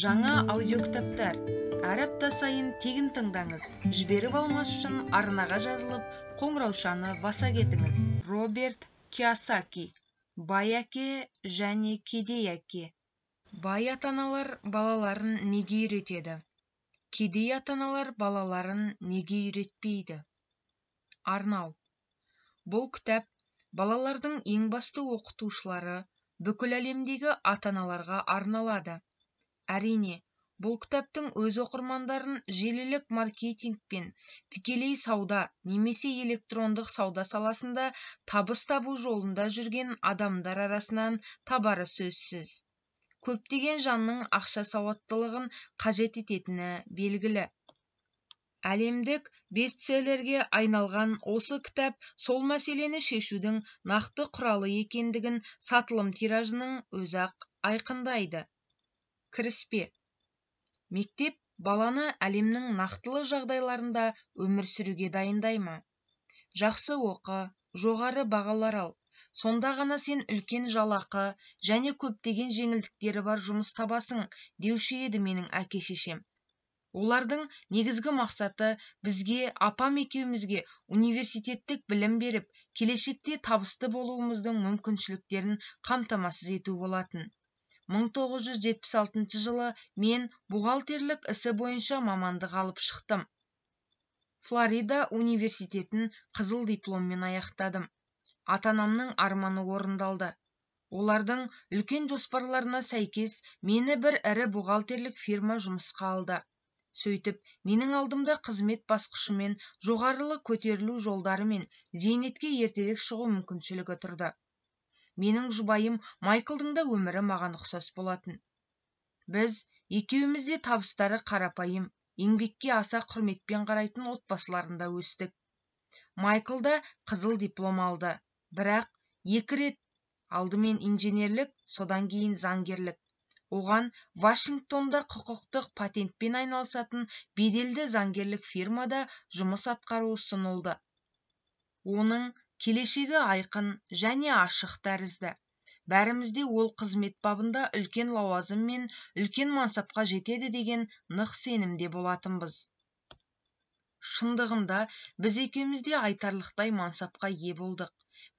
Жаңа аудиокітаптар әр апта сайын тегін тыңдаңыз. Жіберіп алмас үшін арнаға жазылып, қоңыраушаны баса кетіңіз. Роберт Кийосаки. Бай әке және кедей әке. Бай ата-аналар балаларын неге үйретеді? Кедей ата-аналар балаларын неге үйретпейді? Арнау. Бұл кітап балалардың ең басты оқытушылары бүкіл әлемдегі ата-аналарға арналады. Әрине, бұл кітаптың өз оқырмандарын желілік маркетинг пен тікелей сауда немесе электрондық сауда саласында табыс табу жолында жүрген адамдар арасынан табары сөзсіз. Көптеген жанның ақша сауаттылығын қажет ететіні белгілі. Әлемдік бестселлерге айналған осы кітап сол мәселені шешудің нақты құралы екендігін сатылым тиражының өзі-ақ айқындайды. Кіріспе. Мектеп баланы әлемнің нақтылы жағдайларында өмір сүруге дайындай ма? Жақсы оқы, жоғары бағалар ал. Сонда ғана сен үлкен жалақы және көптеген жеңілдіктері бар жұмыс табасың, деуші еді менің әке-шешем. Олардың негізгі мақсаты бізге, апам екеумізге университеттік білім беріп, келешекте табысты болуымыздың мүмкіншіліктерін қамтамасыз ету болатын. 1976 жылы мен бухгалтерлік ісі бойынша мамандық алып шықтым. Флорида университетін қызыл дипломмен аяқтадым. Ата-анамның арманы орындалды. Олардың үлкен жоспарларына сәйкес мені бір ірі бухгалтерлік фирма жұмысқа алды. Сөйтіп, менің алдымда қызмет басқышымен жоғарылы көтерілу жолдары мен зейнетке ертерек шығу мүмкіншілігі тұрды. Менің жұбайым Майклдың да өмірі маған ұқсас болатын. Біз екеуміз де табыстары қарапайым, еңбекке аса құрметпен қарайтын отбасыларында өстік. Майкл да қызыл диплом алды, бірақ екі рет, алдымен инженерлік, содан кейін заңгерлік. Оған Вашингтонда құқықтық патентпен айналысатын беделді заңгерлік фирмада жұмыс атқару ұсынылды. Оның келешегі айқын және ашық тәрізді. Бәріміз де ол қызмет бабында үлкен лауазым мен үлкен мансапқа жетеді деген нық сенімде болатынбыз. Шындығында біз екеуміз де айтарлықтай мансапқа ие болдық.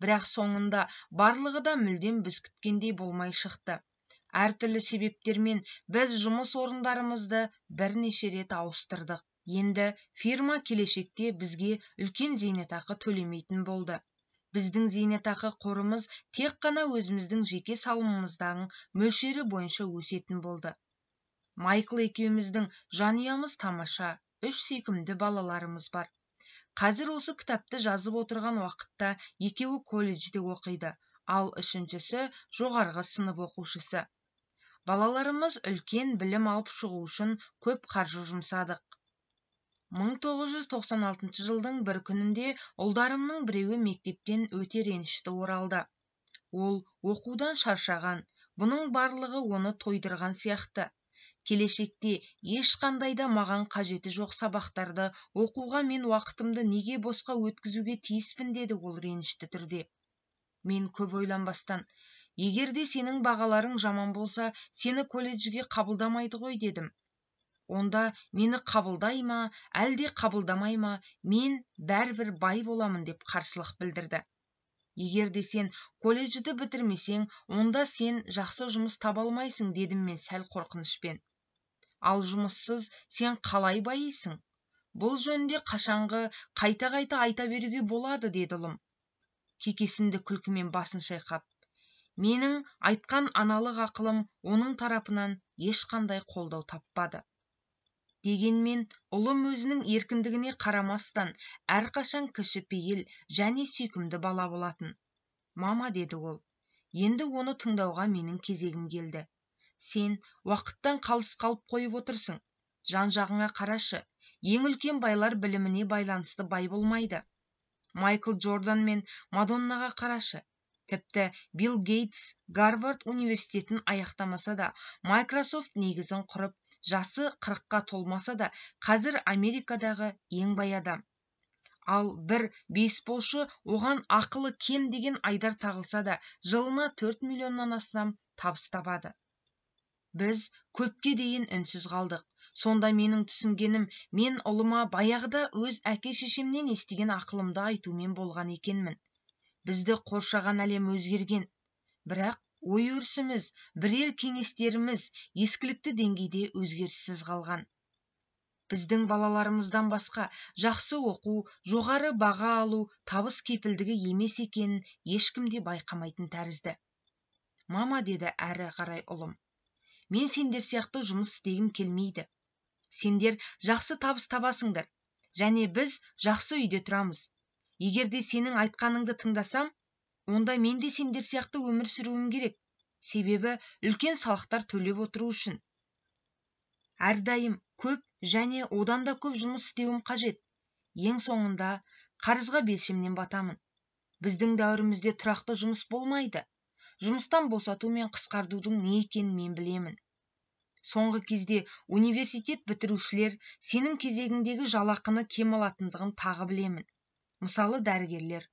Бірақ соңында барлығы да мүлдем біз күткендей болмай шықты. Әртүрлі себептермен біз жұмыс орындарымызды бірнеше рет ауыстырдық. Енді фирма келешекте бізге үлкен зейнетақы төлемейтін болды. Біздің зейнетақы қорымыз тек қана өзіміздің жеке салымымыздың мөлшері бойынша өсетін болды. Майкл екеуміздің жанұямыз тамаша, үш сүйкімді балаларымыз бар. Қазір осы кітапты жазып отырған уақытта екеуі колледжде оқиды, ал үшіншісі жоғарғы сынып оқушысы. Балаларымыз үлкен білім алып шығу үшін көп қаржы жұмсадық. 1996 жылдың бір күнінде ұлдарымның біреуі мектептен өте ренішті оралды. Ол оқудан шаршаған, бұның барлығы оны тойдырған сияқты. Келешекте ешқандай да маған қажеті жоқ сабақтарды оқуға мен уақытымды неге босқа өткізуге тиіспін, деді ол ренішті түрде. Мен көп ойланбастан, егер де сенің бағаларың жаман болса, сені колледжге қабылдамайды ғой, дедім. Онда мені қабылдай ма, әлде қабылдамай ма, мен бәрібір бай боламын, деп қарсылық білдірді. Егер де сен колледжді бітірмесең, онда сен жақсы жұмыс таба алмайсың, дедім мен сәл қорқынышпен. Ал жұмыссыз сен қалай байисың? Бұл жөнінде қашанғы қайта-қайта айта беруге болады, деді ұлым. Кекесінді күлкімен басын шайқап. Менің айтқан аналық ақылым оның тарапынан ешқандай қолдау таппады. Дегенмен, ұлым өзінің еркіндігіне қарамастан әрқашан кішіпейіл және сүйкімді бала болатын. Мама, деді ол, енді оны тыңдауға менің кезегім келді. Сен уақыттан қалыс қалып қойып отырсың. Жан-жағыңа қарашы, ең үлкен байлар біліміне байланысты бай болмайды. Майкл Джордан мен Мадоннаға қарашы. Тіпті Билл Гейтс Гарвард университетін аяқтамаса да, Microsoft негізін құрып, жасы 40-қа толмаса да, қазір Америкадағы ең бай адам. Ал бір бейсболшы оған ақылы кем деген айдар тағылса да, жылына 4 миллионнан астам табыс табады. Біз көпке дейін үнсіз қалдық. Сонда менің түсінгенім, мен ұлыма баяғыда өз әке-шешемнен естіген ақылымды айтумен болған екенмін. Бізді қоршаған әлем өзгерген, бірақ ой-өрісіміз, бірер кеңестеріміз ескілікті деңгейде өзгеріссіз қалған. Біздің балаларымыздан басқа жақсы оқу, жоғары баға алу табыс кепілдігі емес екенін ешкім де байқамайтын тәрізді. Мама, деді әрі қарай ұлым, мен сендер сияқты жұмыс істегім келмейді. Сендер жақсы табыс табасыңдар, және біз жақсы үйде тұрамыз. Егер де сенің айтқаныңды тыңдасам, онда мен де сендер сияқты өмір сүруім керек, себебі үлкен салықтар төлеп отыру үшін. Әрдайым көп және одан да көп жұмыс істеуім қажет. Ең соңында қарызға белшемнен батамын. Біздің дәуірімізде тұрақты жұмыс болмайды. Жұмыстан босату мен қысқартудың не екенін мен білемін. Соңғы кезде университет бітірушілер сенің кезегіңдегі жалақыны кем алатындығын тағы білемін. Мысалы, дәрігерлер.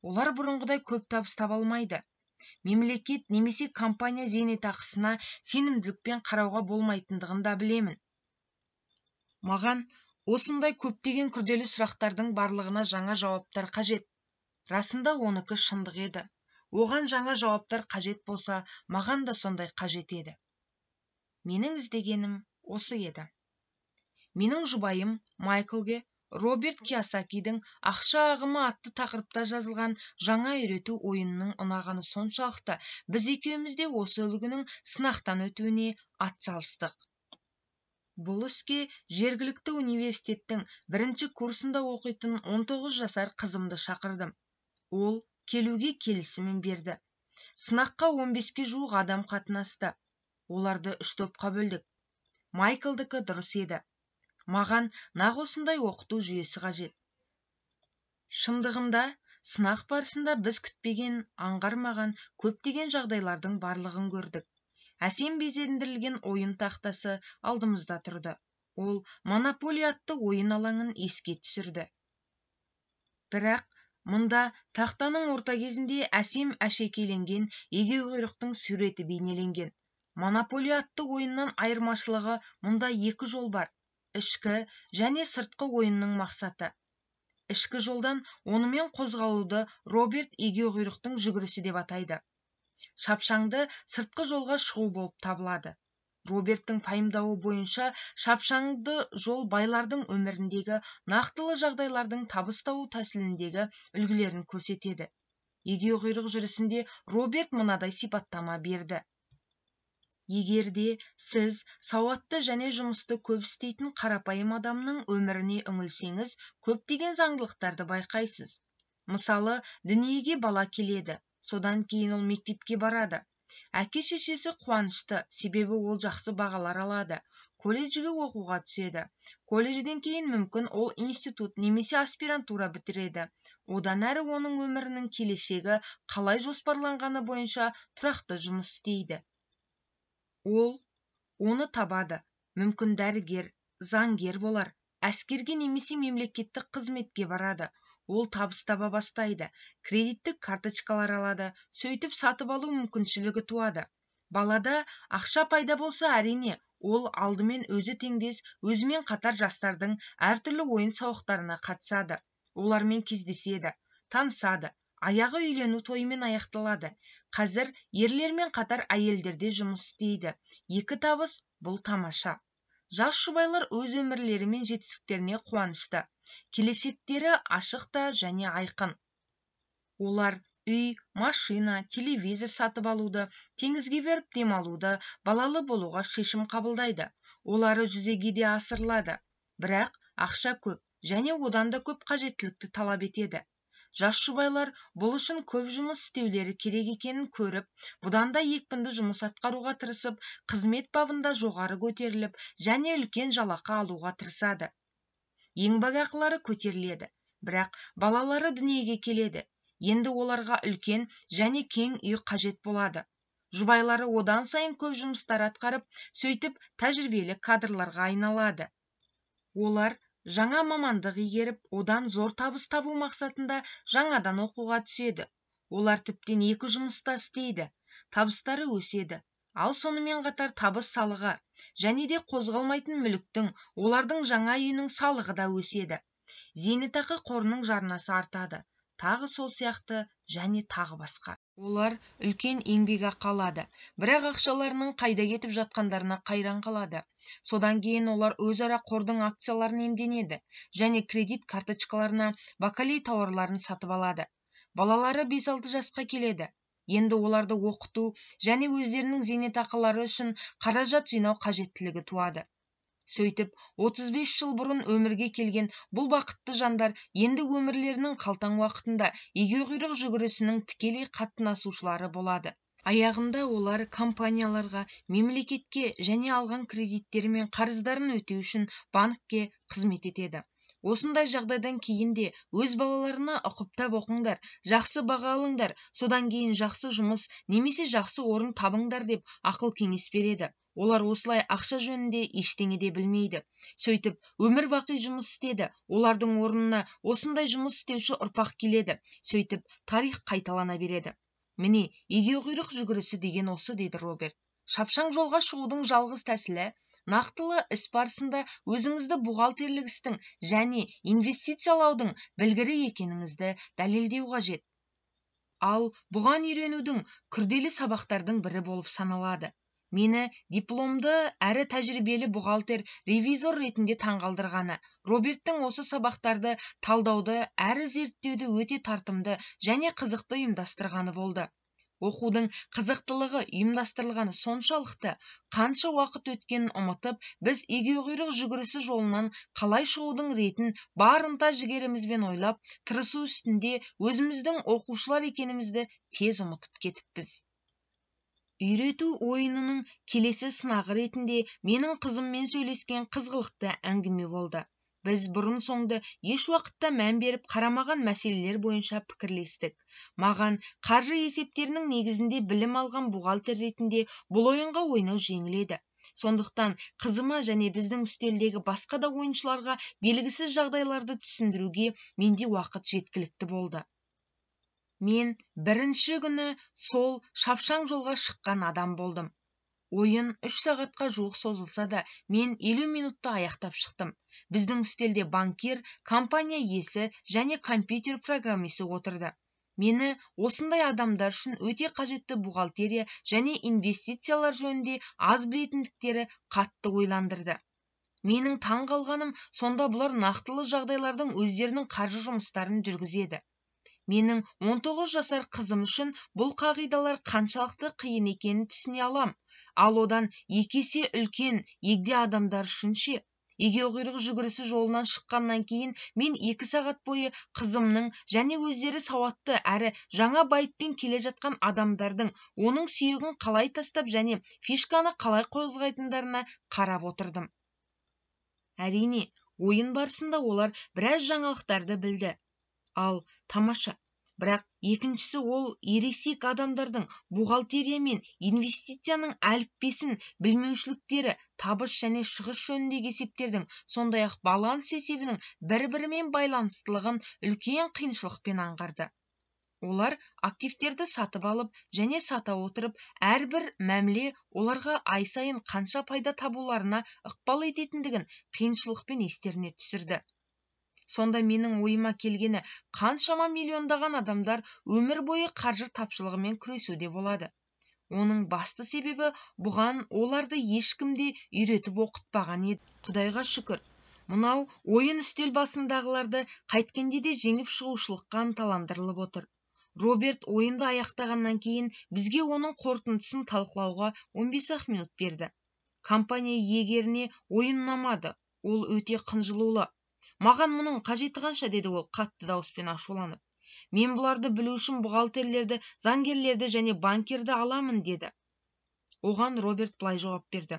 Олар бұрынғыдай көп табыс таба алмайды. Мемлекет немесе компания зейнетақысына сенімділікпен қарауға болмайтындығын да білемін. Маған осындай көптеген күрделі сұрақтардың барлығына жаңа жауаптар қажет. Расында оныкі шындық еді. Оған жаңа жауаптар қажет болса, маған да сондай қажет еді. Менің іздегенім осы еді. Менің жұбайым Майклге Роберт Кийосакидің «Ақша ағымы» атты тақырыпта жазылған жаңа үйрету ойынының ұнағаны соншалықты, біз екеуміз де осы үлгінің сынақтан өтуіне атсалыстық. Бұл іске жергілікті университеттің бірінші курсында оқитын 19 жасар қызымды шақырдым. Ол келуге келісімін берді. Сынаққа 15-ке жуық адам қатынасты. Оларды үш топқа бөлдік. Майклдікі дұрыс еді. Маған нақ осындай оқыту жүйесі қажет. Шындығында, сынақ барысында біз күтпеген, аңғармаған көптеген жағдайлардың барлығын көрдік. Әсем безендірілген ойын тақтасы алдымызда тұрды. Ол монополия атты ойын алаңын еске түсірді. Бірақ мұнда тақтаның орта кезінде әсем әшекейленген егеуқұйрықтың суреті бейнеленген. Монополия атты ойыннан айырмашылығы мұнда екі жол бар: ішкі және сыртқы ойынның мақсаты. Ішкі жолдан онымен қозғалуды Роберт егеуқұйрықтың жүгірісі деп атайды. Шапшаңды сыртқы жолға шығу болып табылады. Роберттің пайымдауы бойынша шапшаңды жол байлардың өміріндегі нақтылы жағдайлардың табыс табу тәсіліндегі үлгілерін көрсетеді. Егеуқұйрық жүрісінде Роберт мынадай сипаттама берді. Егер де сіз сауатты және жұмысты көп істейтін қарапайым адамның өміріне үңілсеңіз, көптеген заңдылықтарды байқайсыз. Мысалы, дүниеге бала келеді, содан кейін ол мектепке барады. Әке-шешесі қуанышты, себебі ол жақсы бағалар алады. Колледжге оқуға түседі. Колледжден кейін мүмкін ол институт немесе аспирантура бітіреді. Одан әрі оның өмірінің келешегі қалай жоспарланғаны бойынша тұрақты жұмыс істейді. Ол оны табады, мүмкін дәрігер, заңгер болар, әскерге немесе мемлекеттік қызметке барады. Ол табыс таба бастайды, кредиттік карточкалар алады, сөйтіп сатып алу мүмкіншілігі туады. Балада ақша пайда болса, әрине, ол алдымен өзі теңдес, өзімен қатар жастардың әртүрлі ойын-сауықтарына қатысады, олармен кездеседі, танысады. Аяғы үйлену тойымен аяқталады. Қазір ерлермен қатар әйелдер де жұмыс істейді. Екі табыс бұл тамаша. Жас жұбайлар өз өмірлері мен жетістіктеріне қуанышты. Келешектері ашық та және айқын. Олар үй, машина, телевизор сатып алуды, теңізге барып демалуды, балалы болуға шешім қабылдайды. Олары жүзеге де асырылады. Бірақ ақша көп және одан да көп қажеттілікті талап етеді. Жас жұбайлар бұл үшін көп жұмыс істеулері керек екенін көріп, бұдан да екпінді жұмыс атқаруға тырысып, қызмет бабында жоғары көтеріліп және үлкен жалақы алуға тырысады. Еңбекақылары көтеріледі, бірақ балалары дүниеге келеді. Енді оларға үлкен және кең үй қажет болады. Жұбайлары одан сайын көп жұмыстар атқарып, сөйтіп тәжірибелі кадрларға айналады. Олар жаңа мамандық игеріп, одан зор табыс табу мақсатында жаңадан оқуға түседі. Олар тіптен екі жұмыста істейді, табыстары өседі. Ал сонымен қатар табыс салығы және де қозғалмайтын мүліктің, олардың жаңа үйінің салығы да өседі. Зейнетақы қорының жарнасы артады. Тағы сол сияқты және тағы басқа. Олар үлкен еңбекақы алады, бірақ ақшаларының қайда кетіп жатқандарына қайран қалады. Содан кейін олар өзара қордың акцияларын иемденеді және кредит карточкаларына бакалей тауарларын сатып алады. Балалары 5-6 жасқа келеді. Енді оларды оқыту және өздерінің зейнетақылары үшін қаражат жинау қажеттілігі туады. Сөйтіп, 35 жыл бұрын өмірге келген бұл бақытты жандар енді өмірлерінің қалтаң уақытында егеуқұйрық жүгірісінің тікелей қатынасушылары болады. Аяғында олар компанияларға, мемлекетке және алған кредиттері мен қарыздарын өтеу үшін банкке қызмет етеді. Осындай жағдайдан кейін де өз балаларына ұқыптап оқыңдар, жақсы баға алыңдар, содан кейін жақсы жұмыс немесе жақсы орын табыңдар деп ақыл кеңес береді. Олар осылай ақша жөнінде ештеңе де білмейді. Сөйтіп, өмір бақи жұмыс істеді. Олардың орнына осындай жұмыс істеуші ұрпақ келеді. Сөйтіп, тарих қайталана береді. Міне, егеуқұйрық жүгірісі деген осы, деді Роберт. Шапшаң жолға шығудың жалғыз тәсілі нақтылы іс барысында өзіңізді бухгалтерлік істің және инвестициялаудың білгірі екеніңізді дәлелдеу қажет. Ал бұған үйренудің күрделі сабақтардың бірі болып саналады. Мені дипломды әрі тәжірибелі бухгалтер, ревизор ретінде таңғалдырғаны, Роберттің осы сабақтарды талдауды әрі зерттеуді өте тартымды және қызықты ұйымдастырғаны болды. Оқудың қызықтылығы ұйымдастырылғаны соншалықты, қанша уақыт өткенін ұмытып, біз егеуқұйрық жүгірісі жолынан қалай шығудың ретін бар ынта жігерімізбен ойлап, тырысу үстінде өзіміздің оқушылар екенімізді тез ұмытып кетіппіз. Үйрету ойынының келесі сынағы ретінде менің қызыммен сөйлескен қызғылықты әңгіме болды. Біз бұрын соңды еш уақытта мән беріп қарамаған мәселелер бойынша пікірлестік. Маған қаржы есептерінің негізінде білім алған бухгалтер ретінде бұл ойынға ойнау жеңіл еді. Сондықтан қызыма және біздің үстелдегі басқа да ойыншыларға белгісіз жағдайларды түсіндіруге менде уақыт жеткілікті болды. Мен бірінші күні сол шапшаң жолға шыққан адам болдым. Ойын 3 сағатқа жуық созылса да, мен 50 минутта аяқтап шықтым. Біздің үстелде банкир, компания иесі және компьютер программисі отырды. Мені осындай адамдар үшін өте қажетті бухгалтерия және инвестициялар жөнінде аз білетіндіктері қатты ойландырды. Менің таң қалғаным, сонда бұлар нақтылы жағдайлардың өздерінің қаржы жұмыстарын жүргізеді. Менің 19 жасар қызым үшін бұл қағидалар қаншалықты қиын екенін түсіне алам. Ал одан екі есе үлкен егде адамдар үшін ше? Егеуқұйрық жүгірісі жолынан шыққаннан кейін мен 2 сағат бойы қызымның және өздері сауатты әрі жаңа байыппен келе жатқан адамдардың оның сүйегін қалай тастап және фишканы қалай қозғайтындарына қарап отырдым. Әрине, ойын барысында олар біраз жаңалықтарды білді. Ал тамаша. Бірақ екіншісі, ол ересек адамдардың бухгалтерия мен инвестицияның әліппесін білмеушіліктері, табыс және шығыс жөніндегі есептердің, сондай-ақ баланс есебінің бір-бірімен байланыстылығын үлкен қиыншылықпен аңғарды. Олар активтерді сатып алып және сата отырып, әрбір мәміле оларға ай сайын қанша пайда табуларына ықпал ететіндігін қиыншылықпен естеріне түсірді. Сонда менің ойыма келгені, қаншама миллиондаған адамдар өмір бойы қаржы тапшылығымен күресуде болады. Оның басты себебі, бұған оларды ешкім де үйретіп оқытпаған еді. Құдайға шүкір, мынау ойын үстел басындағыларды қайткенде де жеңіп шығушылыққа ынталандырылып отыр. Роберт ойынды аяқтағаннан кейін бізге оның қорытындысын талқылауға 15 минут берді. Компания иегеріне ойын ұнамады, ол өте қынжылулы. Маған мұның қажеті қанша, деді ол қатты дауыспен ашуланып. Мен бұларды білу үшін бухгалтерлерді, заңгерлерді және банкерді аламын, деді. Оған Роберт былай жауап берді.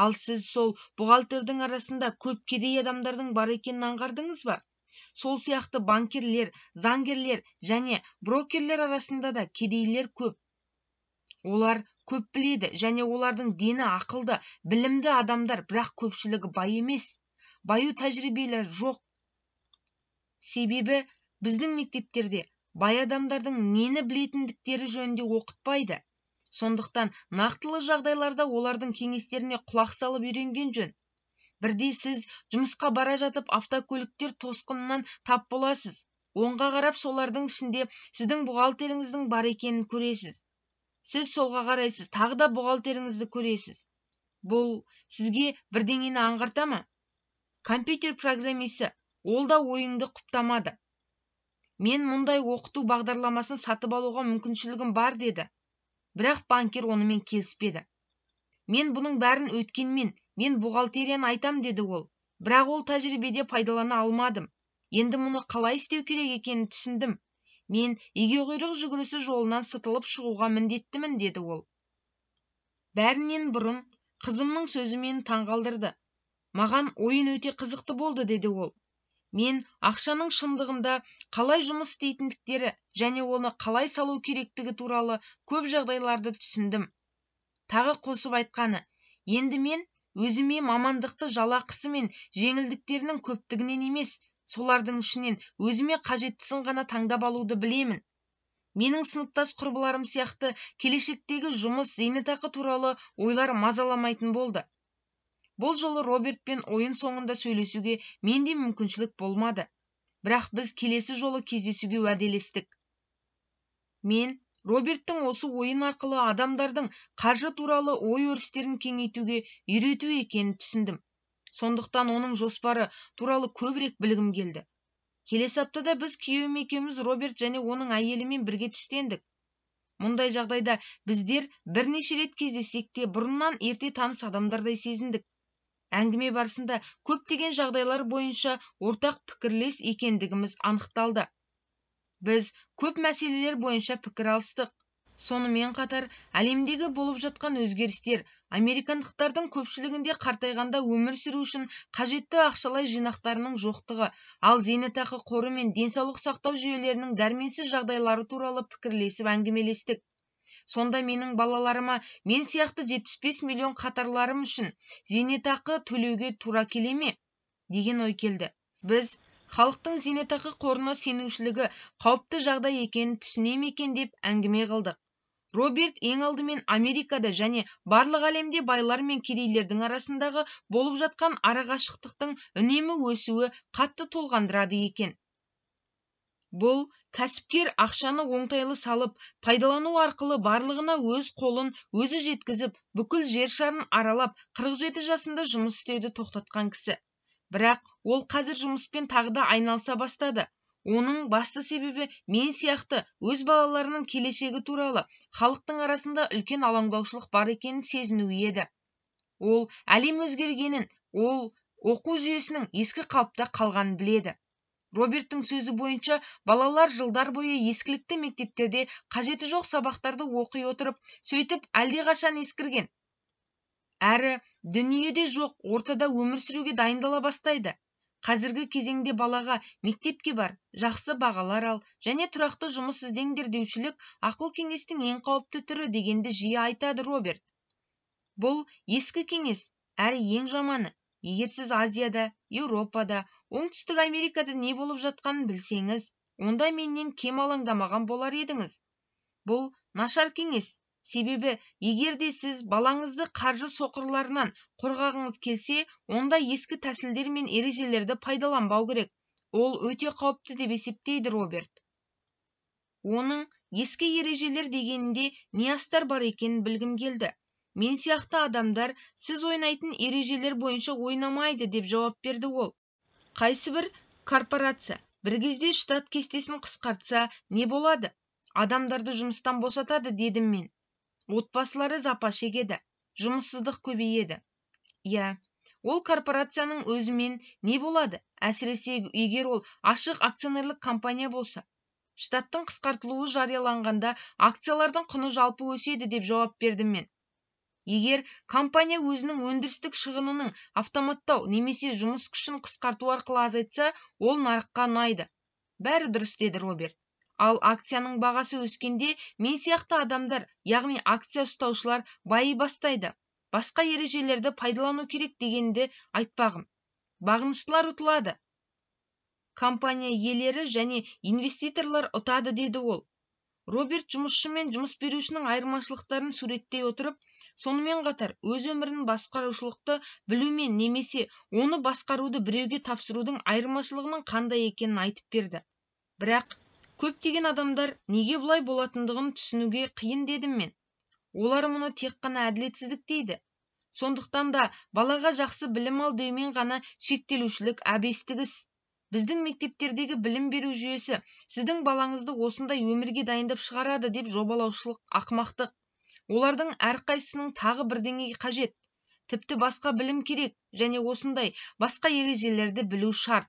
Ал сіз сол бухгалтердің арасында көп кедей адамдардың бар екенін аңғардыңыз ба? Сол сияқты банкерлер, заңгерлер және брокерлер арасында да кедейлер көп. Олар көп біледі және олардың дені ақылды, білімді адамдар, бірақ көпшілігі бай емес. Баю тәжірибелер жоқ. Себебі біздің мектептерде бай адамдардың нені білетіндіктері жөнінде оқытпайды. Сондықтан нақтылы жағдайларда олардың кеңестеріне құлақ салып үйренген жөн. Бірде сіз жұмысқа бара жатып автокөліктер тосқынынан тап боласыз. Оңға қарап солардың ішінде сіздің бухгалтеріңіздің бар екенін көресіз. Сіз солға қарайсыз, тағы да бухгалтеріңізді көресіз. Бұл сізге бірдеңені аңғарта ма? Компьютер программисі, ол да ойыңды құптамады. Мен мұндай оқыту бағдарламасын сатып алуға мүмкіншілігім бар деді. Бірақ банкир онымен келіспеді. Мен бұның бәрін өткенмен, мен бухгалтерияны айтам деді ол. Бірақ ол тәжірибеде пайдалана алмадым. Енді мұны қалай істеу керек екенін түсіндім. Мен егеуқұйрық жүгірісі жолынан сытылып шығуға міндеттімін деді ол. Бәрінен бұрын қызымның сөзі мені таңғалдырды. Маған ойын өте қызықты болды деді ол. Мен ақшаның шындығында қалай жұмыс істейтіндіктері және оны қалай салу керектігі туралы көп жағдайларды түсіндім. Тағы қосып айтқаны, енді мен өзіме мамандықты жалақысы мен жеңілдіктерінің көптігінен емес, солардың ішінен өзіме қажеттісін ғана таңдап алуды білемін. Менің сыныптас құрбыларым сияқты келешектегі жұмыс, зейнетақы туралы ойлар мазаламайтын болды. Бұл жолы Робертпен ойын соңында сөйлесуге менде мүмкіншілік болмады. Бірақ біз келесі жолы кездесуге уәделестік. Мен Роберттің осы ойын арқылы адамдардың қаржы туралы ой-өрістерін кеңейтуге үйрету екенін түсіндім. Сондықтан оның жоспары туралы көбірек білгім келді. Келесі аптада біз күйеуім екеуміз Роберт және оның әйелімен бірге түстендік. Мұндай жағдайда біздер бірнеше рет кездессек те бұрыннан ерте таныс адамдардай сезіндік. Әңгіме барысында көптеген жағдайлар бойынша ортақ пікірлес екендігіміз анықталды. Біз көп мәселелер бойынша пікір алыстық. Сонымен қатар әлемдегі болып жатқан өзгерістер, американдықтардың көпшілігінде қартайғанда өмір сүру үшін қажетті ақшалай жинақтарының жоқтығы, ал зейнетақы қоры мен денсаулық сақтау жүйелерінің дәрменсіз жағдайлары туралы пікірлесіп әңгімелестік. Сонда менің балаларыма мен сияқты 75 миллион қатарларым үшін зейнетақы төлеуге тура келе ме деген ой келді. Біз халықтың зейнетақы қорына сенушілігі қауіпті жағдай екенін түсіне ме екен деп әңгіме қылдық. Роберт ең алдымен Америкада және барлық әлемде байлар мен кедейлердің арасындағы болып жатқан арақашықтықтың үнемі өсуі қатты толғандырады екен. Бұл кәсіпкер ақшаны оңтайлы салып, пайдалану арқылы барлығына өз қолын өзі жеткізіп, бүкіл жер шарын аралап, 47 жасында жұмыс істеуді тоқтатқан кісі. Бірақ ол қазір жұмыспен тағы да айналыса бастады. Оның басты себебі мен сияқты өз балаларының келешегі туралы халықтың арасында үлкен алаңдаушылық бар екенін сезінуі еді. Ол әлем өзгергенін, ол оқу жүйесінің ескі қалыпта қалғанын біледі. Роберттің сөзі бойынша балалар жылдар бойы ескілікті мектептерде қажеті жоқ сабақтарды оқи отырып, сөйтіп әлдеқашан ескірген. Әрі дүниеде жоқ ортада өмір сүруге дайындала бастайды. Қазіргі кезеңде балаға мектепке бар, жақсы бағалар ал және тұрақты жұмыс іздеңдер деушілік ақыл кеңестің ең қауіпті түрі дегенді жиі айтады Роберт. Бұл ескі кеңес, әрі ең жаманы. Егер сіз Азияда, Еуропада, Оңтүстік Америкада не болып жатқанын білсеңіз, онда менен кем алаңдамаған болар едіңіз. Бұл нашар кеңес. Себебі егер де сіз балаңызды қаржы соқырларынан қорғағыңыз келсе, онда ескі тәсілдер мен ережелерді пайдаланбау керек. Ол өте қауіпті деп есептейді Роберт. Оның ескі ережелер дегенінде не астар бар екенін білгім келді. Мен сияқты адамдар сіз ойнайтын ережелер бойынша ойнамайды деп жауап берді ол. Қайсы бір корпорация бір кезде штат кестесін қысқартса не болады? Адамдарды жұмыстан босатады дедім мен. Отбасылары запа шегеді, жұмыссыздық көбейеді. Иә, ол корпорацияның өзімен не болады, әсіресе егер ол ашық акционерлік компания болса. Штаттың қысқартылуы жарияланғанда акциялардың құны жалпы өседі деп жауап бердім мен. Егер компания өзінің өндірістік шығынының автоматтау немесе жұмыс күшін қысқарту арқылы азайтса, ол нарыққа ұнайды. Бәрі дұрыс деді Роберт. Ал акцияның бағасы өскенде мен сияқты адамдар, яғни акция ұстаушылар байи бастайды. Басқа ережелерді пайдалану керек дегенді айтпағым. Бағыныштылар ұтылады. Компания иелері және инвеститорлар ұтады деді ол. Роберт жұмысшы мен жұмыс берушінің айырмашылықтарын суреттей отырып, сонымен қатар өз өмірін басқарушылықты білумен немесе оны басқаруды біреуге тапсырудың айырмашылығының қандай екенін айтып берді. Бірақ көптеген адамдар неге бұлай болатындығын түсінуге қиын дедім мен. Олар мұны тек қана әділетсіздік дейді. Сондықтан да балаға жақсы білім ал деумен ғана шектелушілік әбестік іс. Біздің мектептердегі білім беру жүйесі сіздің балаңызды осындай өмірге дайындап шығарады деп жобалаушылық ақымақтық. Олардың әрқайсысының тағы бірдеңе қажет. Тіпті басқа білім керек және осындай басқа ережелерді білу шарт.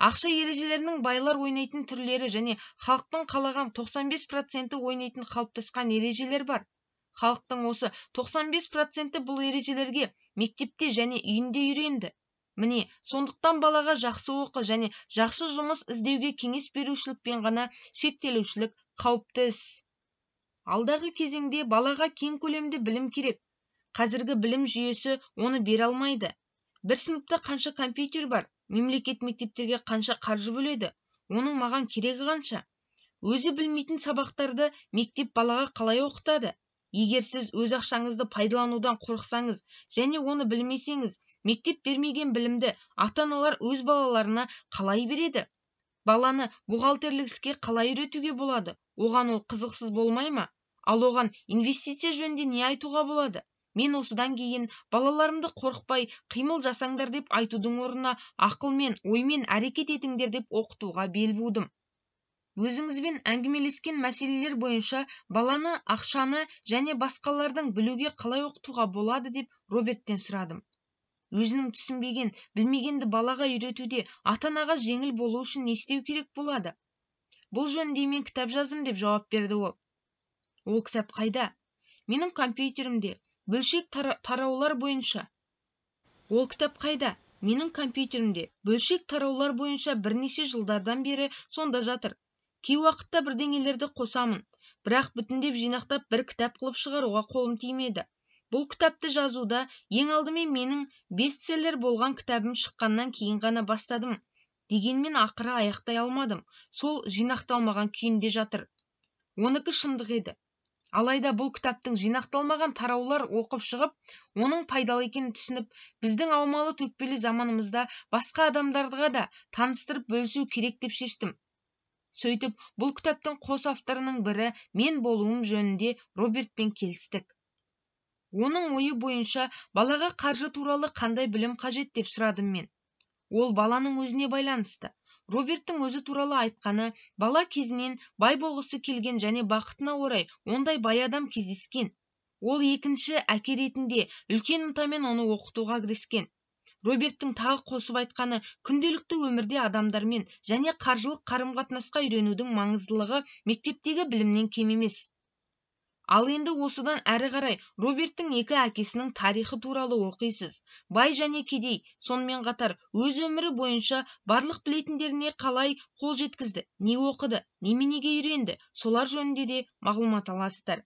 Ақша ережелерінің байлар ойнайтын түрлері және халықтың қалаған 95% ойнайтын қалыптасқан ережелер бар. Халықтың осы 95% бұл ережелерге мектепте және үйінде үйренді. Міне, сондықтан балаға жақсы оқы және жақсы жұмыс іздеуге кеңес берушілікпен ғана шектелушілік қауіпті іс. Алдағы кезеңде балаға кең көлемді білім керек. Қазіргі білім жүйесі оны бере алмайды. Бір сыныпта қанша компьютер бар, мемлекет мектептерге қанша қаржы бөледі, оның маған керегі қанша? Өзі білмейтін сабақтарды мектеп балаға қалай оқытады? Егер сіз өз ақшаңызды пайдаланудан қорықсаңыз және оны білмесеңіз, мектеп бермеген білімді ата-аналар өз балаларына қалай береді? Баланы бухгалтерлік іске қалай үйретуге болады? Оған ол қызықсыз болмай ма? Ал оған инвестиция жөнінде не айтуға болады? Мен осыдан кейін балаларымды қорықпай қимыл жасаңдар деп айтудың орнына ақылмен, оймен әрекет етіңдер деп оқытуға бел будым. Өзіңізбен әңгімелескен мәселелер бойынша баланы, ақшаны және басқалардың білуге қалай оқытуға болады деп Роберттен сұрадым. Өзінің түсінбеген, білмегенді балаға үйретуде ата-анаға жеңіл болу үшін не істеу керек болады? Бұл жөнінде мен кітап жаздым деп жауап берді ол. Ол кітап қайда? Менің компьютерімде, бөлшек тараулар бойынша. Ол кітап қайда? Менің компьютерімде, бөлшек тараулар бойынша бірнеше жылдардан бері сонда жатыр. Кей уақытта бірдеңелерді қосамын, бірақ бүтіндеп жинақтап бір кітап қылып шығаруға қолым тимеді. Бұл кітапты жазуда ең алдымен менің бестселлер болған кітабым шыққаннан кейін ғана бастадым. Дегенмен ақыры аяқтай алмадым. Сол жинақталмаған күйінде жатыр. Оныкі шындық еді. Алайда бұл кітаптың жинақталмаған тараулар оқып шығып, оның пайдалы екенін түсініп, біздің аумалы төкпелі заманымызда басқа адамдарға да таныстырып бөлісу керек деп шештім. Сөйтіп, бұл кітаптың қос авторының бірі мен болуым жөнінде Робертпен келістік. Оның ойы бойынша балаға қаржы туралы қандай білім қажет деп сұрадым мен. Ол баланың өзіне байланысты. Роберттің өзі туралы айтқаны, бала кезінен бай болғысы келген және бақытына орай ондай бай адам кездескен. Ол екінші әке ретінде үлкен ынтамен оны оқытуға кіріскен. Роберттің тағы қосып айтқаны, күнделікті өмірде адамдармен және қаржылық қарым-қатынасқа үйренудің маңыздылығы мектептегі білімнен кем емес. Ал енді осыдан әрі қарай Роберттің екі әкесінің тарихы туралы оқисыз. Бай және кедей, сонымен қатар өз өмірі бойынша барлық білетіндеріне қалай қол жеткізді, не оқыды, неменеге үйренді, солар жөнінде де мағлұмат аласыздар.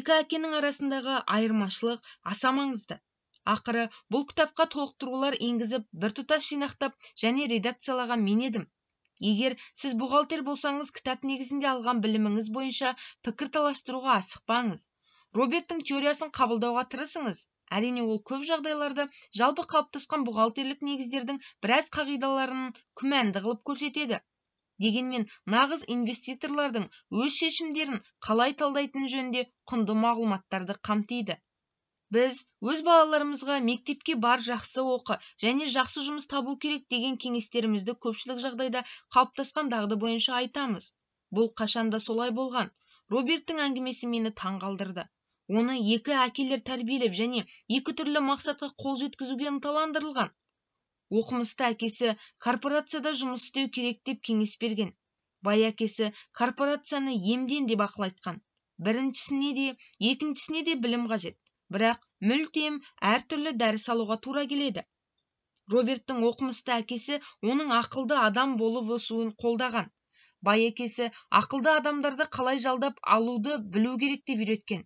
Екі әкенің арасындағы айырмашылық аса маңызды. Ақыры бұл кітапқа толықтырулар енгізіп, біртұтас жинақтап және редакциялаған мен едім. Егер сіз бухгалтер болсаңыз, кітап негізінде алған біліміңіз бойынша пікір таластыруға асықпаңыз. Роберттің теориясын қабылдауға тырысыңыз. Әрине, ол көп жағдайларда жалпы қалыптасқан бухгалтерлік негіздердің біраз қағидаларын күмәнді қылып көрсетеді. Дегенмен, нағыз инвеститорлардың өз шешімдерін қалай талдайтыны жөнінде құнды мағлұматтарды қамтиды. Біз өз балаларымызға мектепке бар, жақсы оқы және жақсы жұмыс табу керек деген кеңестерімізді көпшілік жағдайда қалыптасқан дағды бойынша айтамыз. Бұл қашанда солай болған. Роберттің әңгімесі мені таңғалдырды. Оны екі әкелер тәрбиелеп және екі түрлі мақсатқа қол жеткізуге ынталандырылған. Оқымысты әкесі корпорацияда жұмыс істеу керек деп кеңес берген. Бай әкесі корпорацияны емден деп ақыл айтқан. Біріншісіне де, екіншісіне де білім қажет. Бірақ мүлдем әртүрлі дәріс алуға тура келеді. Роберттің оқымысты әкесі оның ақылды адам болып өсуін қолдаған. Бай әкесі ақылды адамдарды қалай жалдап алуды білу керек деп үйреткен.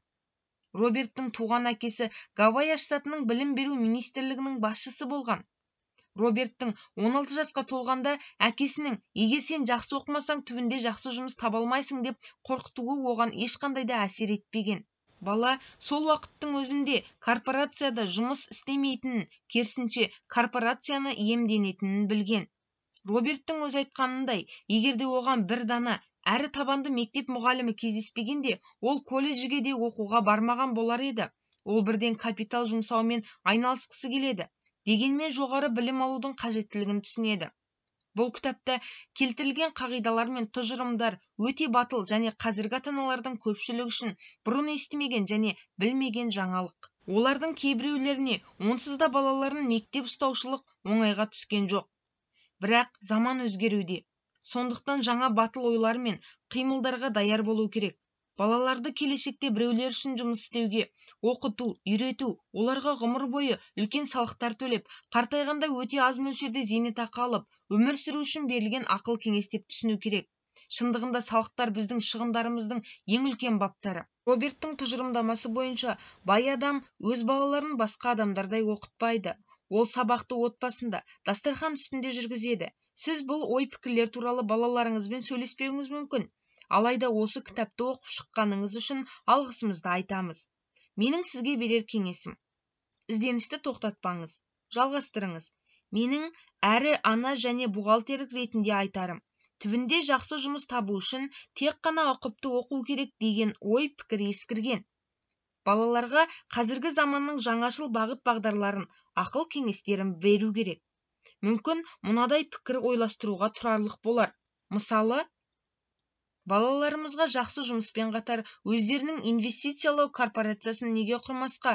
Роберттің туған әкесі Гавайя штатының білім беру министрлігінің басшысы болған. Роберттің 16 жасқа толғанда әкесінің егер сен жақсы оқымасаң түбінде жақсы жұмыс таба алмайсың деп қорқытуы оған ешқандай да әсер етпеген. Бала сол уақыттың өзінде корпорацияда жұмыс істемейтінін, керісінше корпорацияны иемденетінін білген. Роберттің өз айтқанындай, егер де оған бір дана әрі табанды мектеп мұғалімі кездеспегенде, ол колледжге де оқуға бармаған болар еді. Ол бірден капитал жұмсаумен айналысқысы келеді. Дегенмен жоғары білім алудың қажеттілігін түсінеді. Бұл кітапта келтірілген қағидалар мен тұжырымдар өте батыл және қазіргі ата-аналардың көпшілігі үшін бұрын естімеген және білмеген жаңалық. Олардың кейбіреулеріне онсыз да балаларын мектеп ұстаушылық оңайға түскен жоқ. Бірақ заман өзгеруде. Сондықтан жаңа батыл ойлар мен қимылдарға даяр болу керек. Балаларды келешекте біреулер үшін жұмыс істеуге, оқыту, үйрету, оларға ғұмыр бойы үлкен салықтар төлеп, қартайғанда өте аз мөлшерде зейнетақы алып, өмір сүру үшін берілген ақыл кеңес деп түсіну керек. Шындығында салықтар біздің шығындарымыздың ең үлкен баптары. Роберттің тұжырымдамасы бойынша бай адам өз балаларын басқа адамдардай оқытпайды. Ол сабақты отбасында, дастархан үстінде жүргізеді. Сіз бұл ой-пікірлер туралы балаларыңызбен сөйлеспеуіңіз мүмкін. Алайда осы кітапты оқып шыққаныңыз үшін алғысымызды айтамыз. Менің сізге берер кеңесім: ізденісті тоқтатпаңыз, жалғастырыңыз. Менің әрі ана және бухгалтер ретінде айтарым: түбінде жақсы жұмыс табу үшін тек қана ұқыпты оқу керек деген ой-пікір ескірген. Балаларға қазіргі заманның жаңашыл бағыт-бағдарларын, ақыл кеңестерін беру керек. Мүмкін мынадай пікір ойластыруға тұрарлық болар. Мысалы, балаларымызға жақсы жұмыспен қатар өздерінің инвестициялау корпорациясын неге құрмасқа?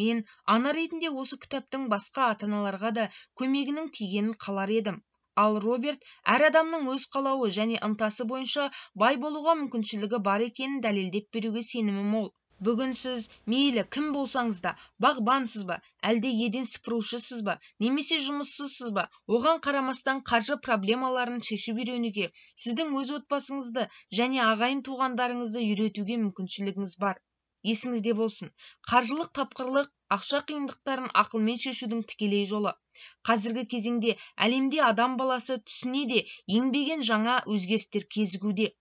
Мен ана ретінде осы кітаптың басқа ата-аналарға да көмегінің тигенін қалар едім. Ал Роберт әр адамның өз қалауы және ынтасы бойынша бай болуға мүмкіншілігі бар екенін дәлелдеп беруге сенімі мол. Бүгін сіз мейлі кім болсаңыз да, бағбансыз ба, әлде еден сыпырушысыз ба, немесе жұмыссызсыз ба, оған қарамастан қаржы проблемаларын шешіп үйренуге, сіздің өз отбасыңызды және ағайын туғандарыңызды үйретуге мүмкіншілігіңіз бар. Есіңізде болсын, қаржылық тапқырлық ақша қиындықтарын ақылмен шешудің тікелей жолы. Қазіргі кезеңде әлемде адам баласы түсіне де енбеген жаңа өзгерістер кезігуде.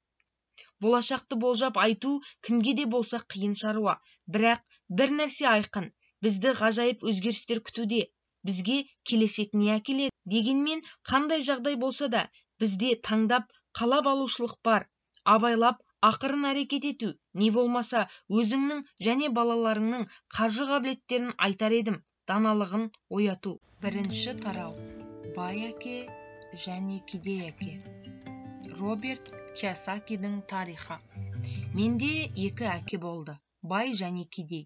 Болашақты болжап айту кімге де болса қиын шаруа. Бірақ бір нәрсе айқын, бізді ғажайып өзгерістер күтуде. Бізге келешек не әкеледі? Дегенмен қандай жағдай болса да, бізде таңдап қалап алушылық бар. Абайлап, ақырын әрекет ету, не болмаса өзіңнің және балаларыңның қаржы қабілеттерін айтар едім, даналығын ояту. Бірінші тарау. Бай әке және кедей әке. Роберт Кийосакидің тарихы. Менде екі әке болды, бай және кедей.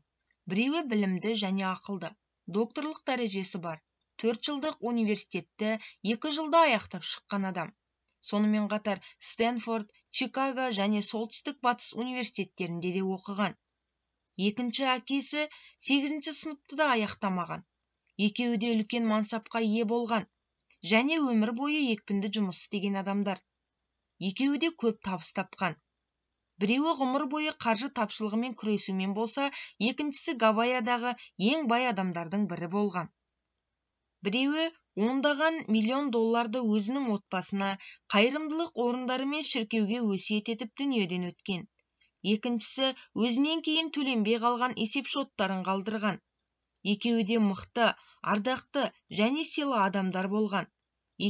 Біреуі білімді және ақылды, докторлық дәрежесі бар, 4 жылдық университетті 2 жылда аяқтап шыққан адам. Сонымен қатар Стэнфорд, Чикаго және Солтүстік Батыс университеттерінде де оқыған. Екінші әкесі 8-ші сыныпты да аяқтамаған. Екеуі де үлкен мансапқа ие болған және өмір бойы екпінді жұмыс істеген адамдар. Екеуі де көп табыс тапқан. Біреуі ғұмыр бойы қаржы тапшылығымен күресумен болса, екіншісі Гавайядағы ең бай адамдардың бірі болған. Біреуі ондаған миллион долларды өзінің отбасына, қайырымдылық орындары мен шіркеуге өсиет етіп дүниеден өткен. Екіншісі өзінен кейін төленбей қалған есепшоттарын қалдырған. Екеуі де мықты, ардақты және сыйлы адамдар болған.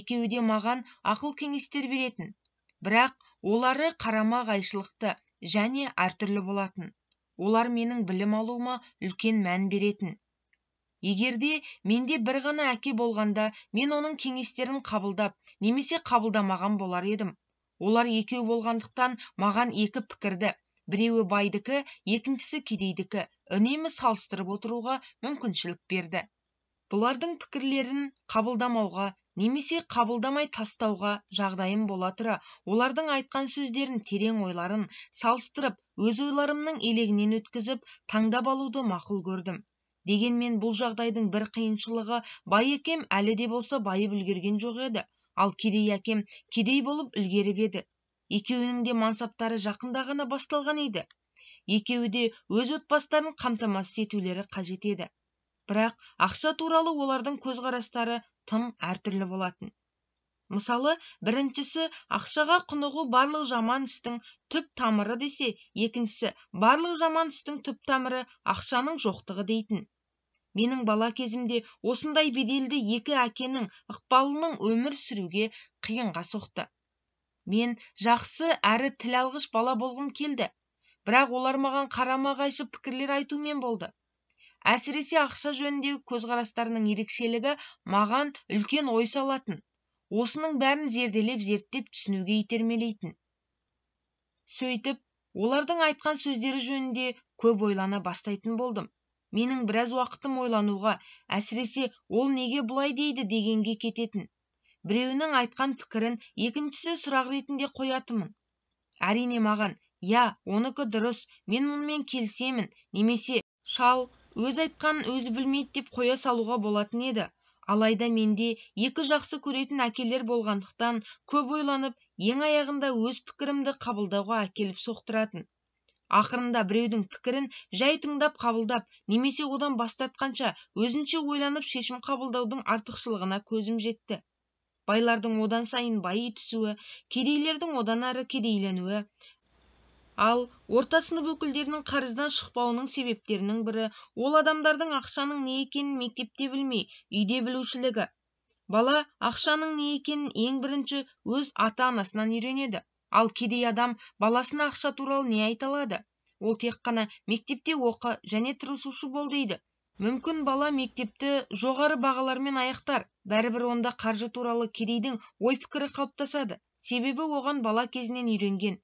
Екеуі де маған ақыл кеңестер беретін. Бірақ олары қарама-қайшылықты және әртүрлі болатын. Олар менің білім алуыма үлкен мән беретін. Егерде менде бір ғана әке болғанда, мен оның кеңестерін қабылдап, немесе қабылдамаған болар едім. Олар екеу болғандықтан маған екі пікірді, біреуі байдікі, екіншісі кедейдікі, үнемі салыстырып отыруға мүмкіншілік берді. Бұлардың пікірлерін қабылдамауға немесе қабылдамай тастауға жағдайым бола тұра, олардың айтқан сөздерін, терең ойларын салыстырып, өз ойларымның елегінен өткізіп, таңдап алуды мақұл көрдім. Дегенмен бұл жағдайдың бір қиыншылығы, бай әкем әлі де болса байып үлгерген жоқ еді, ал кедей әкем кедей болып үлгеріп еді. Екеуінің де мансаптары жақында ғана басталған еді. Екеуі де өз отбасыларын қамтамасыз етулері қажет еді. Бірақ ақша туралы олардың көзқарастары тым әртүрлі болатын. Мысалы, біріншісі ақшаға құнығу барлық жаман істің түп тамыры десе, екіншісі барлық жаман істің түп тамыры ақшаның жоқтығы дейтін. Менің бала кезімде осындай беделді екі әкенің ықпалының өмір сүруге қиынға соқты. Мен жақсы әрі тіл алғыш бала болғым келді, бірақ олар маған қарама-қайшы пікірлер айтумен болды. Әсіресе ақша жөніндегі көзқарастарының ерекшелігі маған үлкен ой салатын, осының бәрін зерделеп зерттеп түсінуге итермелейтін. Сөйтіп, олардың айтқан сөздері жөнінде көп ойлана бастайтын болдым. Менің біраз уақытым ойлануға, әсіресе ол неге бұлай дейді дегенге кететін. Біреуінің айтқан пікірін екіншісі сұрақ ретінде қоятынмын. Әрине маған, «Я, оныкі дұрыс, мен мұнымен келісемін», немесе «Шал, өз айтқанын өзі білмейді» деп қоя салуға болатын еді. Алайда менде екі жақсы көретін әкелер болғандықтан көп ойланып, ең аяғында өз пікірімді қабылдауға әкеліп соқтыратын. Ақырында біреудің пікірін жай тыңдап қабылдап, немесе одан бас тартқанша өзінше ойланып шешім қабылдаудың артықшылығына көзім жетті. Байлардың одан сайын байи түсуі, кедейлердің одан әрі кедейленуі, ал орта сынып өкілдерінің қарыздан шықпауының себептерінің бірі ол адамдардың ақшаның не екенін мектепте білмей, үйде білушілігі. Бала ақшаның не екенін ең бірінші өз ата-анасынан үйренеді. Ал кедей адам баласына ақша туралы не айта алады? Ол тек қана мектепте оқы және тырысушы бол дейді. Мүмкін бала мектепті жоғары бағалармен аяқтар, бәрібір онда қаржы туралы кедейдің ой-пікірі қалыптасады. Себебі оған бала кезінен үйренген.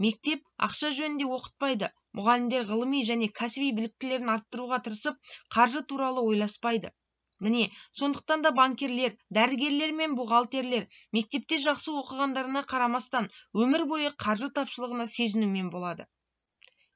Мектеп ақша жөнінде оқытпайды. Мұғалімдер ғылыми және кәсіби біліктілерін арттыруға тырысып, қаржы туралы ойласпайды. Міне, сондықтан да банкирлер, дәрігерлер мен бухгалтерлер мектепте жақсы оқығандарына қарамастан өмір бойы қаржы тапшылығына сезінумен болады.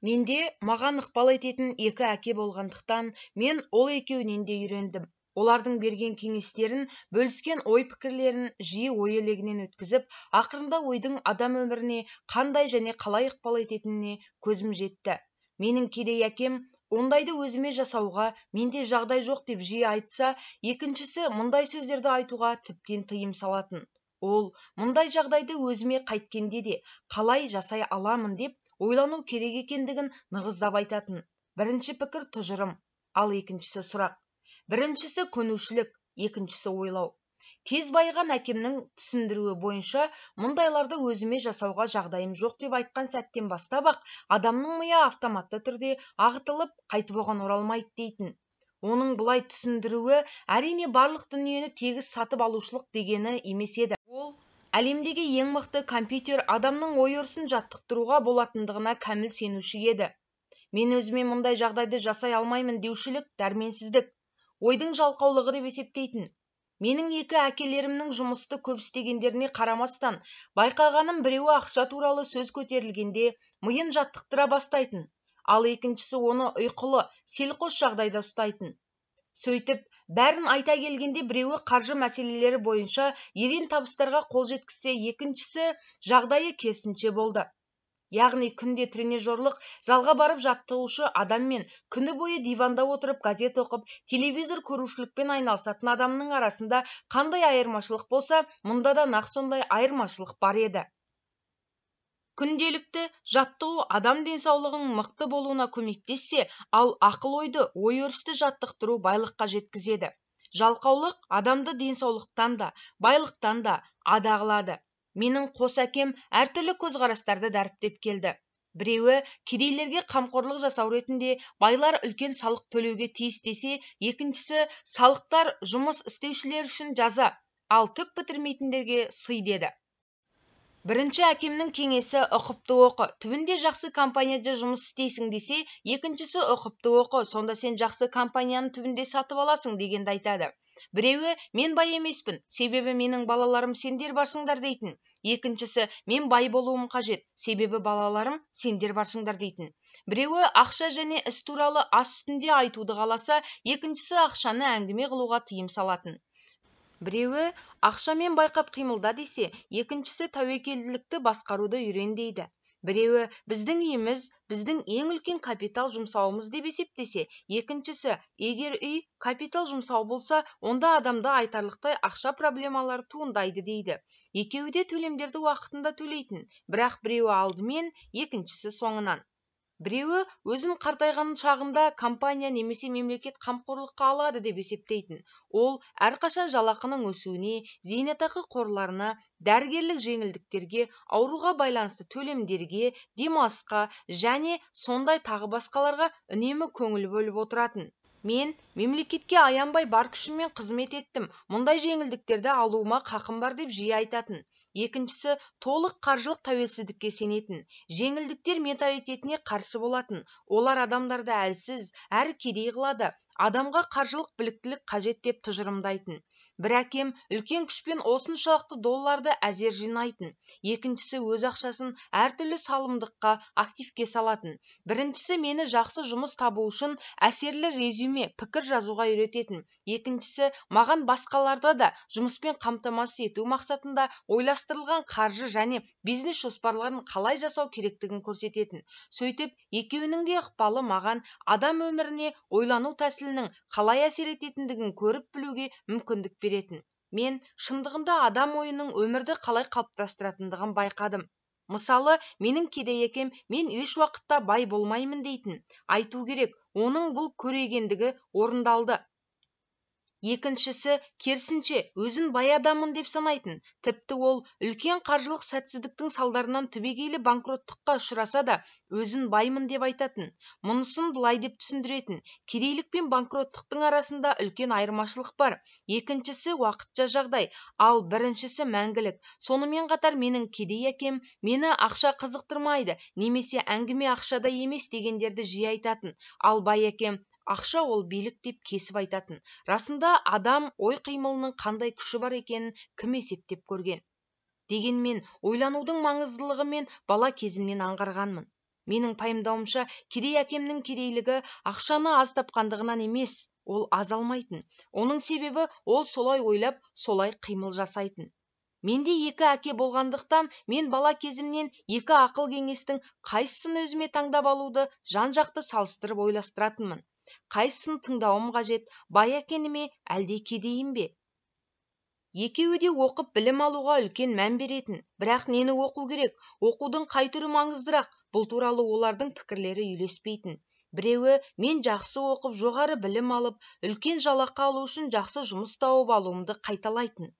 Менде маған ықпал ететін екі әке болғандықтан, мен ол екеуінен де үйрендім. Олардың берген кеңестерін, бөліскен ой-пікірлерін жиі ой елегінен өткізіп, ақырында ойдың адам өміріне қандай және қалай ықпал ететініне көзім жетті. Менің кедей әкем ондайды өзіме жасауға менде жағдай жоқ деп жиі айтса, екіншісі мұндай сөздерді айтуға тіптен тыйым салатын. Ол мұндай жағдайды өзіме қайткенде де қалай жасай аламын деп ойлану керек екендігін нығыздап айтатын. Бірінші пікір тұжырым, ал екіншісі сұрақ. Біріншісі көнушілік, екіншісі ойлау. Тез байыған әкемнің түсіндіруі бойынша мұндайларды өзіме жасауға жағдайым жоқ деп айтқан сәттен бастап-ақ адамның миы автоматты түрде ағытылып, қайтып оған оралмайды дейтін. Оның бұлай түсіндіруі әрине барлық дүниені тегіс сатып алушылық дегені емес еді. Ол әлемдегі ең мықты компьютер адамның ой-өрісін жаттықтыруға болатындығына кәміл сенуші еді. Мен өзіме мұндай жағдайды жасай алмаймын деушілік дәрменсіздік, ойдың жалқаулығы деп есептейтін. Менің екі әкелерімнің жұмысты көп істегендеріне қарамастан, байқағаным біреуі ақша туралы сөз көтерілгенде миын жаттықтыра бастайтын, ал екіншісі оны ұйқылы, селқос жағдайда ұстайтын. Сөйтіп, бәрін айта келгенде біреуі қаржы мәселелері бойынша ерен табыстарға қол жеткізсе, екіншісі жағдайы керісінше болды. Яғни күнде тренажерлық залға барып жаттығушы адаммен күні бойы диванда отырып газет оқып, телевизор көрушілікпен айналысатын адамның арасында қандай айырмашылық болса, мұнда да нақ сондай айырмашылық бар еді. Күнделікті жаттығу адам денсаулығының мықты болуына көмектессе, ал ақыл-ойды, ой-өрісті жаттықтыру байлыққа жеткізеді. Жалқаулық адамды денсаулықтан да, байлықтан да ада қылады. Менің қос әкем әртүрлі көзқарастарды дәріптеп келді. Біреуі кедейлерге қамқорлық жасау ретінде байлар үлкен салық төлеуге тиіс десе, екіншісі салықтар жұмыс істеушілер үшін жаза, ал түк бітірмейтіндерге сый деді. Бірінші әкемнің кеңесі ұқыпты оқы, түбінде жақсы компанияда жұмыс істейсің десе, екіншісі ұқыпты оқы, сонда сен жақсы компанияны түбінде сатып аласың дегенді айтады. Біреуі мен бай емеспін, себебі менің балаларым сендер барсыңдар дейтін. Екіншісі мен бай болуым қажет, себебі балаларым сендер барсыңдар дейтін. Біреуі ақша және іс туралы ас үстінде айтуды қаласа, екіншісі ақшаны әңгіме қылуға тыйым салатын. Біреуі ақшамен байқап қимылда десе, екіншісі тәуекелділікті басқаруды үйрен дейді. Біреуі біздің үйіміз біздің ең үлкен капитал жұмсауымыз деп есептесе, екіншісі егер үй капитал жұмсау болса, онда адамда айтарлықтай ақша проблемалары туындайды дейді. Екеуі де төлемдерді уақытында төлейтін, бірақ біреуі алдымен, екіншісі соңынан. Біреуі өзін қартайған шағында компания немесе мемлекет қамқорлыққа алады деп есептейтін. Ол әрқашан жалақының өсуіне, зейнетақы қорларына, дәрігерлік жеңілдіктерге, ауруға байланысты төлемдерге, демалысқа және сондай тағы басқаларға үнемі көңіл бөліп отыратын. Мен мемлекетке аянбай бар күшіммен қызмет еттім, мұндай жеңілдіктерді алуыма қақым бар деп жиі айтатын. Екіншісі толық қаржылық тәуелсіздікке сенетін, жеңілдіктер менталитетіне қарсы болатын. Олар адамдарды әлсіз, әрі кедей қылады, адамға қаржылық біліктілік қажет деп тұжырымдайтын. Бір әкем үлкен күшпен осыншалықты долларды әзер жинайтын, екіншісі өз ақшасын әртүрлі салымдыққа, активке салатын. Біріншісі мені жақсы жұмыс табу үшін әсерлі резюме, пікір жазуға үйрететін, екіншісі маған басқаларда да жұмыспен қамтамасыз ету мақсатында ойластырылған қаржы және бизнес жоспарларын қалай жасау керектігін көрсететін. Сөйтіп, екеуінің де ықпалы маған адам өміріне ойлану тәсілінің қалай әсер ететіндігін көріп білуге мүмкіндік беретін. Мен шындығында адам ойының өмірді қалай қалыптастыратындығын байқадым. Мысалы, менің кедей әкем мен еш уақытта бай болмаймын дейтін. Айту керек, оның бұл көрегендігі орындалды. Екіншісі керісінше өзін бай адаммын деп санайтын. Тіпті ол үлкен қаржылық сәтсіздіктің салдарынан түбегейлі банкроттыққа ұшыраса да өзін баймын деп айтатын. Мұнысын былай деп түсіндіретін: кедейлік пен банкроттықтың арасында үлкен айырмашылық бар. Екіншісі уақытша жағдай, ал біріншісі мәңгілік. Сонымен қатар менің кедей әкем мені ақша қызықтырмайды немесе әңгіме ақшада емес дегендерді жиі айтатын. Ал бай әкем ақша ол билік деп кесіп айтатын. Расында адам ой қимылының қандай күші бар екенін кім есептеп көрген? Дегенмен ойланудың маңыздылығы мен бала кезімнен аңғарғанмын. Менің пайымдауымша, кедей әкемнің кедейлігі ақшаны аз тапқандығынан емес, ол аз алмайтын. Оның себебі ол солай ойлап, солай қимыл жасайтын. Менде екі әке болғандықтан, мен бала кезімнен екі ақыл кеңестің қайсысын өзіме таңдап алуды жан-жақты салыстырып ойластыратынмын. Қайсысын тыңдауым қажет, бай әкені ме, әлде кедейім бе? Екеуі де оқып білім алуға үлкен мән беретін. Бірақ нені оқу керек, оқудың қай түрі маңыздырақ, бұл туралы олардың пікірлері үйлеспейтін. Біреуі мен жақсы оқып, жоғары білім алып, үлкен жалақы алу үшін жақсы жұмыс тауып алуымды қайталайтын.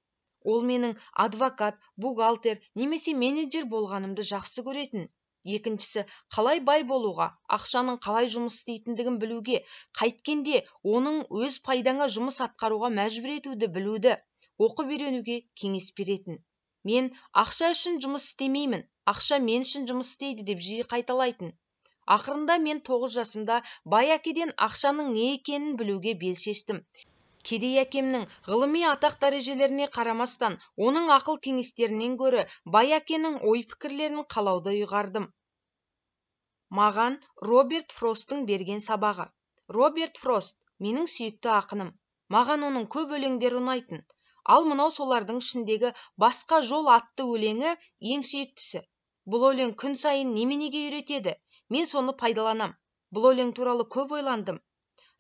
Ол менің адвокат, бухгалтер немесе менеджер болғанымды жақсы көретін. Екіншісі қалай бай болуға, ақшаның қалай жұмыс істейтіндігін білуге, қайткенде оның өз пайдаңа жұмыс атқаруға мәжбүр етуді білуді, оқып үйренуге кеңес беретін. Мен ақша үшін жұмыс істемеймін, ақша мен үшін жұмыс істейді деп жиі қайталайтын. Ақырында мен 9 жасымда бай әкеден ақшаның не екенін білуге бел шештім. Кедей әкемнің ғылыми атақ дәрежелеріне қарамастан, оның ақыл кеңестерінен гөрі бай әкенің ой пікірлерін қалауды ұйғардым. Маған Роберт Фросттың берген сабағы. Роберт Фрост менің сүйікті ақыным. Маған оның көп өлеңдері ұнайтын. Ал мынау солардың ішіндегі Басқа жол атты өлеңі ең сүйіктісі. Бұл өлең күн сайын неменеге үйретеді? Мен соны пайдаланам. Бұл өлең туралы көп ойландым.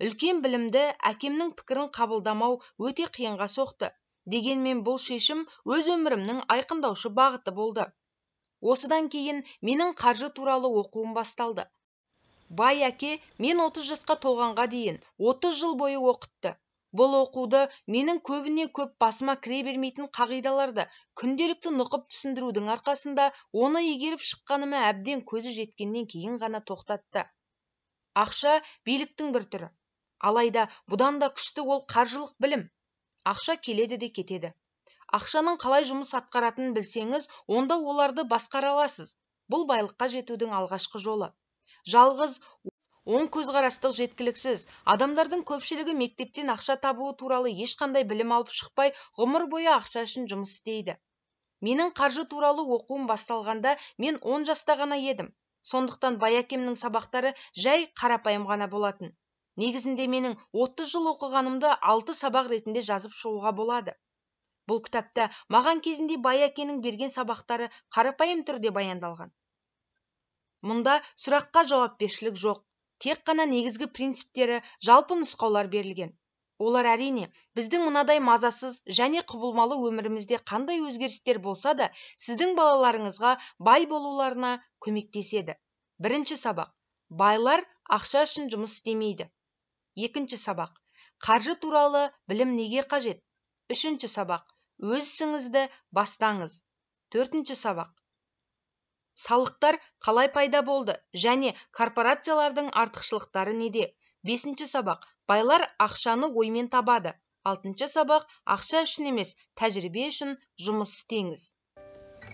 Үлкен білімді әкемнің пікірін қабылдамау өте қиынға соқты. Дегенмен бұл шешім өз өмірімнің айқындаушы бағыты болды. Осыдан кейін менің қаржы туралы оқуым басталды. Бай әке мен 30 жасқа толғанға дейін 30 жыл бойы оқытты. Бұл оқуды менің көбіне көп басыма кіре бермейтін қағидаларды күнделікті нұқып түсіндірудің арқасында оны игеріп шыққаныма әбден көзі жеткеннен кейін ғана тоқтатты. Ақша биліктің бір түрі. Алайда бұдан да күшті ол қаржылық білім. Ақша келеді де кетеді. Ақшаның қалай жұмыс атқаратынын білсеңіз, онда оларды басқара аласыз. Бұл байлыққа жетудің алғашқы жолы. Жалғыз оң көзқарастық жеткіліксіз. Адамдардың көпшілігі мектептен ақша табуы туралы ешқандай білім алып шықпай, ғұмыр бойы ақша үшін жұмыс істейді. Менің қаржы туралы оқуым басталғанда мен 10 жаста ғана едім. Сондықтан бай әкемнің сабақтары жай қарапайым ғана болатын. Негізінде менің 30 жыл оқығанымды 6 сабақ ретінде жазып шығуға болады. Бұл кітапта маған кезінде бай әкенің берген сабақтары қарапайым түрде баяндалған. Мұнда сұраққа жауапкершілік жоқ, тек қана негізгі принциптері, жалпы нұсқаулар берілген. Олар әрине, біздің мынадай мазасыз және құбылмалы өмірімізде қандай өзгерістер болса да, сіздің балаларыңызға бай болуларына көмектеседі. Бірінші сабақ. Байлар ақша үшін жұмыс істемейді. Екінші сабақ. Қаржы туралы білім неге қажет? Үшінші сабақ. Өз ісіңізді бастаңыз. Төртінші сабақ. Салықтар қалай пайда болды және корпорациялардың артықшылықтары неде? Бесінші сабақ. Байлар ақшаны оймен табады. Алтыншы сабақ. Ақша үшін емес, тәжірибе үшін жұмыс істеңіз.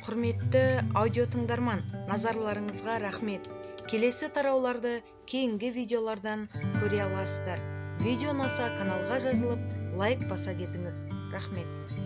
Құрметті аудио тыңдарман, назарларыңызға рахмет. Келесі тарауларды кейінгі видеолардан көре аласыздар. Видео ұнаса каналға жазылып, лайк баса кетіңіз. Рахмет.